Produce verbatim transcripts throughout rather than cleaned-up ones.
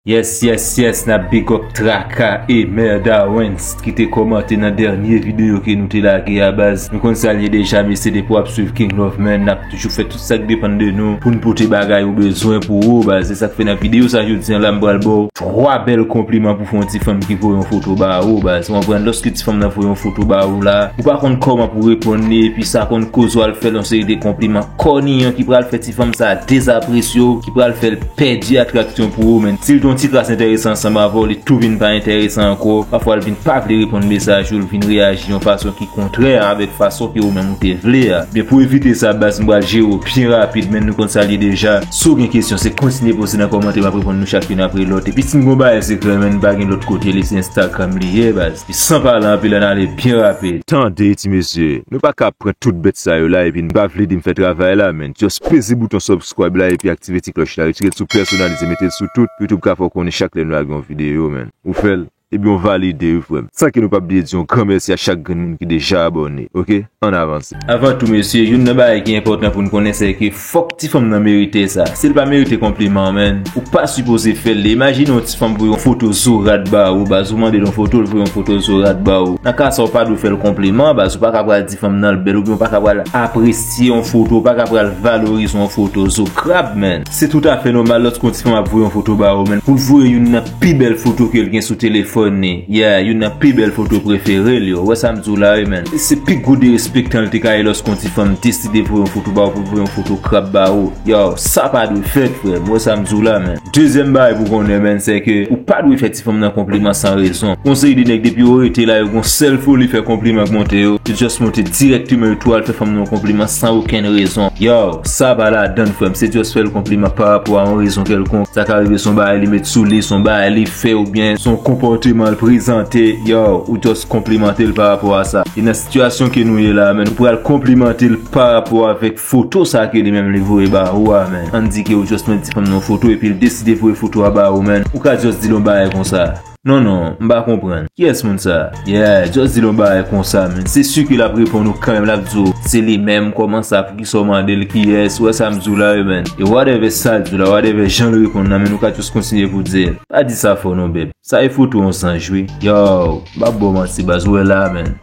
Yes, yes, yes, n ap big up Traka e Mè Dawens ki te kòmante nan dènye videyo ke nou te lage a, baz. Nou konn sa l ye deja, mesye, depi w ap swiv King Love, man, n ap toujou fè tout sa k depann de nou pou n pote bagay ou bezwen pou ou, baz. Se sa k fè nan videyo sa jodi a la, m pral ba w twa bèl konpliman pou fè yon ti fanm ki voye yon foto ba ou, baz. Ou konprann, lòske ti fanm nan voye yon foto ba ou la, ou pa konn kòman pou reponn li, epi sa konn koze w al fè l yon seri de konpliman kòniyan ki pral fè ti fanm sa dezapresye w, ki pral fè l pèdi atraksyon pou ou, man. Si l te yon ti tras enteresan ansanm avè w, li tou vin pa enteresan ankò. Pafwa, l vin pa vle reponn mesaj ou, l vin reyaji yon fason ki kontrè avèk fason ke ou menm ou te vle a. Men pou evite sa, baz, m pral jere w byen rapid, man, nou konn sa l ye deja. Si w gen kesyon, se kontinye poze nan kòmantè, m ap reponn nou chak youn apre lòt. Epi si m gon bagay sekrè, man, m pa gen lòt kote li, se Instagram li ye, baz. Epi san pale anpil, ann ale byen rapid. Tande, ti mesye, nou pa ka pran tout bèt sa yo la, epi n pa vle di m fè travay la, man. Just peze bouton subscribe la, epi aktive ti klòch la, retire l sou pèsonalize, mete l sou tout, pou YouTube ka fè w konnen chak lè nou lage yon videyo, man. Ou fè l, ebyen w valide, wi, frè m. San ke nou p ap bliye di yon gran mèsi a chak grenn moun ki deja abòne, oke? Ann avanse. Avan tou, mesye, youn nan bagay ki enpòtan pou n konnen, se ke fòk ti fanm nan merite sa. Si l pa merite konpliman, man, ou pa sipoze fè l. Imajine yon ti fanm voye yon foto zo rad ba ou, baz, ou mande l yon foto, l voye yon foto zo rad ba ou. Nan ka sa, ou pa dwe fè l konpliman, baz, ou pa ka pral di fanm nan l bèl, oubyen ou pa ka pral apresye yon foto, ou pa ka pral valorize yon foto zo krab, man. Se toutafè nòmal lòske yon ti fanm ap voye yon foto ba ou, man, pou l voye youn nan pi bèl foto ke l gen sou telefòn li. Yeah, youn nan pi bèl foto prefere l yo. Ou wè sa m di w la, wi, man. Se pi gwo derespektan l te ka ye lòske yon ti fanm deside voye yon foto ba ou, pou l voye yon foto krab ba ou. Yo, sa pa dwe fèt, frè m. Ou wè sa m di w la, man. Dezyèm bagay pou konnen, man, se ke ou pa dwe fè ti fanm nan konpliman san rezon. Gon seri de nèg, depi yo rete la, yo gon sèl foli fè konpliman k monte yo. Yo just monte dirèkteman, yo tou al fè fanm nan yon konpliman san okenn rezon. Yo, sa pa ladann, frè m. Se just fè l konpliman pa rapò a yon rezon kèlkonk. Sa ka rive se yon bagay li met sou li, se yon bagay li fè, oubyen se yon konpòteman l prezante. Yo, ou just konplimante l pa rapò a sa. E nan sitiyasyon ke nou ye la, man, ou pral konplimante l pa rapò avèk foto sa ke li menm li voye ba ou a, man. Ann di ke ou just mete ti fanm nan yon foto, epi l deside voye foto a ba ou, man. Ou ka just di l yon bagay konsa. Non, non, m pa konprann. Kiyès moun sa? Yeah, just di l yon bagay konsa, man. Se si ke l ap reponn ou kanmenm, l ap di w se li menm, kòman sa, poukisa w mande l kiyès, ou wè sa m di w la, wi, man. E whatever sa l di w la, whatever jan l reponn nan, man, ou ka just kontinye pou w di l. Pa di sa fò non, bèb. Sa e foto yon zanj, wi. Yo, m p ap ba w manti, baz, ou wè la, man.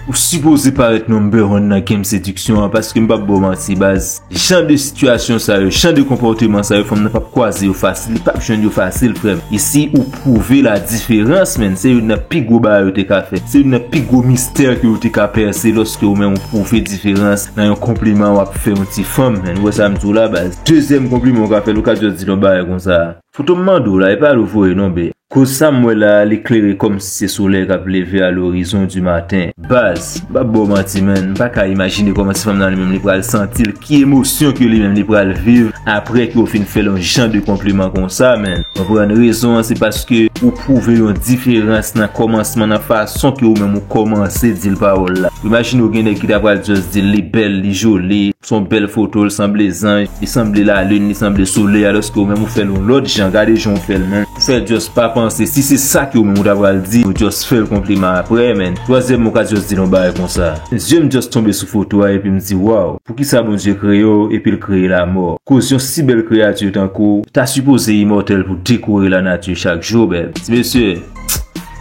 Ou sipoze parèt number one nan game sediksyon an, paske m p ap ba w manti, baz. Jan de sitiyasyon sa yo, jan de konpòteman sa yo, fanm nan p ap kwaze yo fasil, li p ap jwenn yo fasil, frè m. E si ou pwouve la diferans, man, se youn nan pi gwo bagay ou te ka fè. Se youn nan pi gwo mistè ke ou te ka pèse lòske ou menm ou pwouve diferans nan yon konpliman w ap fè yon ti fanm, man. Ou wè sa m di w la, baz. Dezyèm konpliman ou ka fè l, ou ka just di l yon bagay konsa. Foto m mande w la, e pa l ou voye non, bèb. Koz sa m wè la, li klere kòmsi se solèy k ap leve a lorizon di maten. Baz, m p ap ba w manti, man, m pa ka imajine kòman ti fanm nan li menm li pral santi l, ki emosyon ke li menm li pral viv apre ke w fin fè l yon jan de konpliman konsa, man. Konprann rezon an, se paske ou pwouve yon diferans nan kòmansman, nan fason ke ou menm ou kòmanse di l pawòl la. Imajine w gen nèg ki ta pral just di l li bèl, li joli, se yon bèl foto, l sanble zanj, li sanble lalin, li sanble solèy, alòske ou menm ou fè l yon lòt jan. Gade jan ou fè l, man. Ou fè l just pa panse. Si se sa ke ou menm ou ta pral di, ou just fè l konpliman apre, man. Twazyèm, ou ka just di l yon bagay konsa. Zye m just tonbe sou foto a epi m di, waw, poukisa Bondye kreye w epi l kreye lanmò? Koz yon si bèl kreyati tankou w ta sipoze imòtèl pou dekore lanati chak jou, bèb. Ti mesye,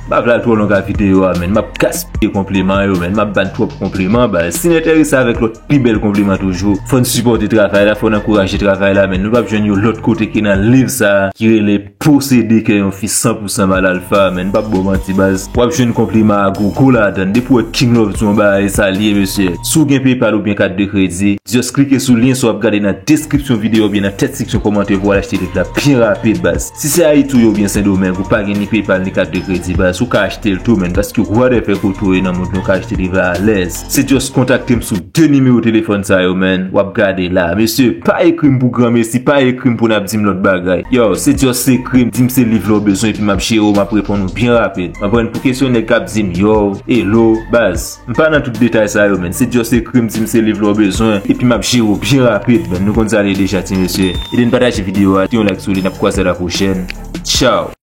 m pa vle al twò long a videyo a, man. M ap gaspiye konpliman yo, man. M ap ba n twòp konpliman, baz. Si n enterese avèk lòt pi bèl konpliman toujou, fò n sipòte travay la, fò n ankouraje travay la, man. Nou p ap jwenn yo lòt kote ke nan liv sa a ki rele Posede kè yon fi san pou san mal alfa, man. M p ap ba w manti, baz. W ap jwenn konpliman a gogo ladan l. Depi w wè King Love di yon bagay, sa l ye, mesye. Si w gen PayPal oubyen kat de kredi, just klike sou lyen sa w ap gade nan deskripsyon videyo oubyen nan tèt seksyon kòmantè pou w al achte liv la byen rapid, baz. Si se Ayiti w ye oubyen Sendomeng, ou pa gen ni PayPal ni kat de kredi, baz, ou ka achte l tou, man, paske whatever kote w ye nan mond lan, ou ka achte liv la alèz. Se just kontakte m sou de nimewo telefòn sa yo, man, w ap gade la. Mesye, pa ekri m pou granmesi, pa ekri m pou n ap di m lòt bagay. Yo, se just ekri m, di m se liv la w bezwen, epi m ap jere w, m ap reponn ou byen rapid. Konprann? Pou kesyon nèg k ap di m, yo, hello, baz. M pa nan tout detay sa yo, man. Se just ekri m, di m se liv la w bezwen, epi m ap jere w byen rapid, man. Nou konn sa l ye deja, ti mesye. Ede n pataje videyo a, kite yon like sou li, n ap kwaze a la pwochèn. Tchaw!